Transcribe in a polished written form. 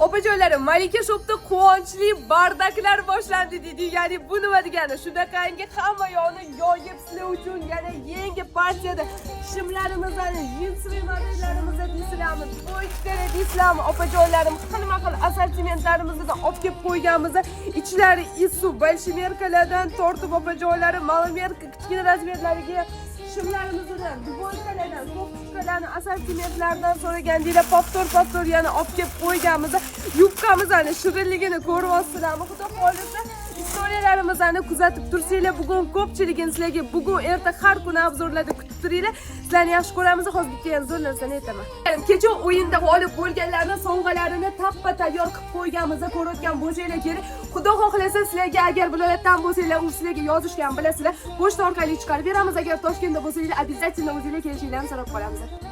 Opajonlarim, Malika Shopda quvonchli бардак lar boshlandi deydi. Ya'ni bu nima degani? Shunaqangi hamma yoqni yoyib sizlar uchun yana yangi partiyada shimlarimizni, джинсовый modellarimizni deysizlarmi, двоечка lar deysizlarmi, opajonlarim, xilma-xil assortimentlarimizni olib kelib qo'yganmiz. Ichlari issiq, большемерка lardan tortib, opajonlarim, маломерка kichkina размер lariga shimlarimizdan, двойка lardan, кофточка larni assortimentlaridan so'ragandinglar, повтор повтор yana olib kelib qo'yganmiz. Yubkamizni shirinligini ko'ryapsizlarmi? Xudo xohlasa, история larimizni kuzatib tursanglar, bugun ko'pchiligini sizlarga bugun, erta, har kuni обзор larda kutib turinglar. Sizlarni yaxshi ko'ramiz. Hozir bitta yana zo'r narsani aytaman. Kecha o'yinda g'olib bo'lganlarni sovg'alarini tappa tayyor qilib qo'yganmiz. Ko'rayotgan bo'lsanglar kerak. Xudo xohlasa, sizlarga, agar viloyatdan bo'lsanglar, u sizlarga yozishgan, bilasizlar, pochta orqali chiqarib beramiz. Agar Toshkentda bo'lsanglar, обязательно o'zinglar kelishinglarni so'rab qolamiz.